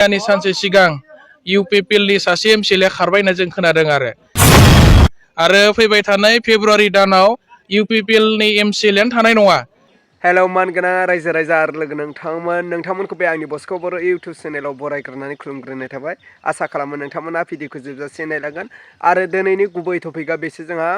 दानि सानसे सिगां UPPL नि सासे MCL खारबाय होनना जों खोनादों आरो फैबाय थानाय फेब्रुवारि दानाव UPPL नि MCL थानाय नङा। हेलौ मानगोनां रायजो राजा आरो लोगो नोंथांमोनखौ बे आंनि बस्क' बर' इउटुब चेनेलाव बरायग्रोनानै खुलुमग्रोनाय थाबाय। आसा खालामो नोंथांमोना भिडिअखौ जोबजासे नायलांगोन आरो दिनैनि गुबै टपिकआ बेसो जोंहा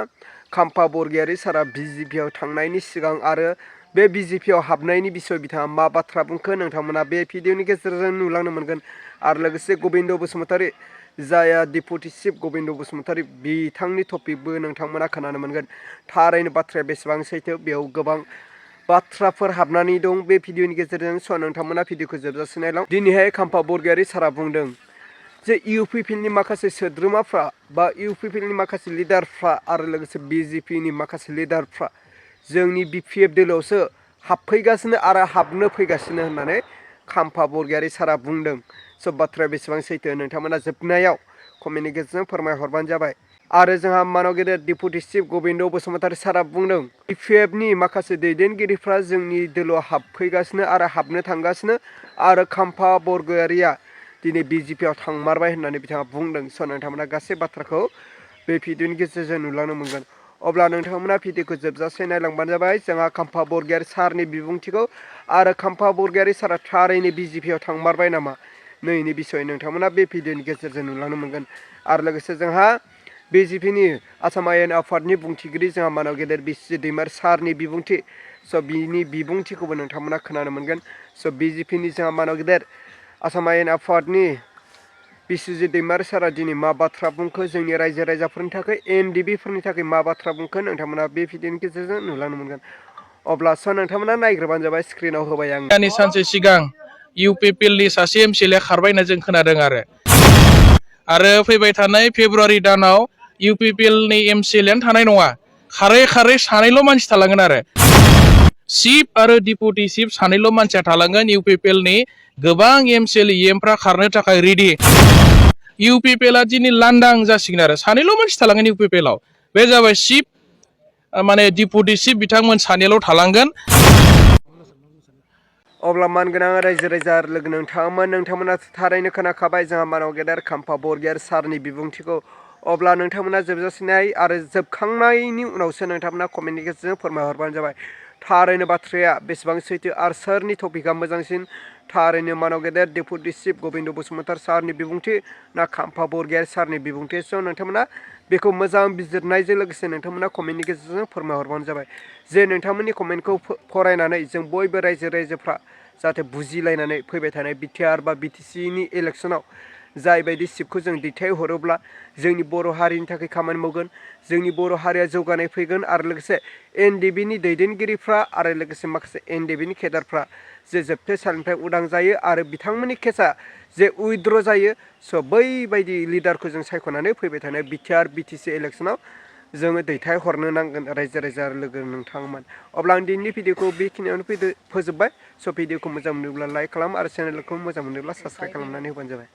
खाम्फा बरगयारी सारा BJP आव थांनायनि सिगां आरो बे BJP आव हाबनायनि बिसय बिथाङा मा बाथ्रा बुंखो नोंथांमोना बे भिडिअनि गेजेरजों नुलांनो मोनगोन आरो लोगोसे गबिन्द बसुमतारी जाया डेपुटि चिफ गबिन्द बसुमतारी बिथांनि टपिकबो नोंथांमोना खोनानो मोनगोन। थारैनो बाथ्राया बेसेबां सैथो बेयाव गोबां बाथ्राफोर हाबनानै दं बे भिडिअनि गेजेरजों स' नोंथांमोना भिडिअखौ जोबजासे नायलां। दिनैहाय खाम्फा बरगयारी सारा बुंदों जे UPPL नि माखासे सोद्रोमाफ्रा बा UPPL नि माखासे लिडारफ्रा आरो लोगोसे BJP नि माखासे लिडारफ्रा जोंनि BPF दोलोआवसो हाबफैगासिनो आरो हाबनो फैगासिनो होननानै खाम्फा बरगयारी सारा बुंदों। स' बाथ्राया बेसेबां सैथो नोंथांमोना जोबनायाव कमेन्टनि गेजेरजों फोरमायहरबानो जाबाय। आरो जोंहा मानाव गेदेर डेपुटि चिफ गबिन्द बसुमतारी सारा बुंदों BPF नि माखासे दैदेनगिरिफ्रा जोंनि दोलोआव हाबफैगासिनो आरो हाबनो थांगासिनो आरो खाम्फा बरगयारीया दिनै BJP आव थांमारबाय होननानै बिथाङा बुंदों। स' नोंथांमोना गासै बाथ्राखौ बे भिडिअनि गेजेरजों नुलांनो मोनगोन। अब्ला नोंथांमोना भिडिअखौ जोबजासे नायलांबानो जाबाय। जोंहा खाम्फा बरगयारी सारनि बिबुंथिखौ आरो खाम्फा बरगयारी सारा थारैनो BJP आव थांमारबाय नामा नैनि बिसय नोंथांमोना बे भिडिअनि गेजेरजों नुलांनो मोनगोन। आरो लोगोसे जोंहा BJP नि आसाम आयेन आफादनि बुंथिगिरि जोंहा मानाव गेदेर बिस्वजित दैमारी सारनि बिबुंथि स' बिनि बिबुंथिखौबो नोंथांमोना खोनानो मोनगोन। स' BJP नि जोंहा मानाव गेदेर आसाम आयेन आफादनि बिस्वजित दैमारी सारा दिनै मा बाथ्रा बुंखो जोंनि रायजो राजाफोरनि थाखाय NDB फोरनि थाखाय मा बाथ्रा बुंखो नोंथांमोना बे भिडिअनि गेजेरजों नुलांनो मोनगोन। अब्ला स' नोंथांमोना नायग्रोबानो जाबाय स्क्रिनाव होबाय आं। दानि सानसे सिगां UPPL नि सासे MCL खारबाय होनना जों खोनादों आरो फैबाय थानाय फेब्रुवारि दानाव UPPL नि MCL थानाय नङा। खारै सानैल' मानसि थालांगोन आरो चिफ आरो डेपुटि चिफ सानैल' मानसिया थालांगोन। UPPL नि गोबां MCL EMफ्रा खारनो थाखाय रेडि। UPPL आ दिनै लांदां जासिगोन आरो सानैल' मानसि थालांगोन UPPL आव। बे जाबाय चिफ माने डेपुटि चिफ बिथांमोन सानैल' थालांगोन। अब्ला मानगोनां रायजो राजा आरो लोगो नोंथांमोना थारैनो खोनाखाबाय जोंहा मानाव गेदेर खाम्फा बरगयारी सारनि बिबुंथिखौ। अब्ला नोंथांमोना जोबजासे नाय आरो जोबखांनायनि उनावसो नोंथांमोना कमेन्टनि गेजेरजों फोरमायहरबानो जाबाय। थारैनो बाथ्राया बेसेबां सैथो आरो सोरनि टपिकआ मोजांसिन थारैनो मानाव गेदेर डेपुटि चिफ गबिन्द बसुमतारी सारनि बिबुंथि ना खाम्फा बरगयारी सारनि बिबुंथि स' नोंथांमोना बेखौ मोजां बिजिरनायजों लोगोसे नोंथांमोना कमेन्टनि गेजेरजों फोरमायहरबानो जाबाय। जे नोंथांमोननि कमेन्टखौ फरायनानै जों बयबो रायजोफ्रा जाहाथे बुजिलायनानै फैबाय थानाय BTR बा BTC नि इलेक्सनाव जायबायदि सिटखौ जों दैथायहरोब्ला जोंनि बर' हारिनि थाखाय खामानि मावगोन जोंनि बर' हारिया जौगानाय फैगोन आरो लोगोसे NDB नि दैदेनगिरिफ्रा आरो लोगोसे माखासे NDB नि केडारफ्रा जे जोबथे साननिफ्राय उदां जायो आरो बिथांमोननि केसा जे उइद्र' जायो स' बैबायदि लिडारखौ जों सायख'नानै फैबाय थानाय BTR BTC इलेक्सनाव जोङो दैथायहरनो नांगोन रायजो राजा लोगो नोंथांमोन। अब्ला आं दिनैनि भिडिअखौ बेखिनियावनो फोजोबबाय। स' भिडिअखौ मोजां मोनोब्ला लाइक खालाम आरो चेनेलखौ मोजां मोनोब्ला साबस्क्राइब खालामनानै होबानो जाबाय।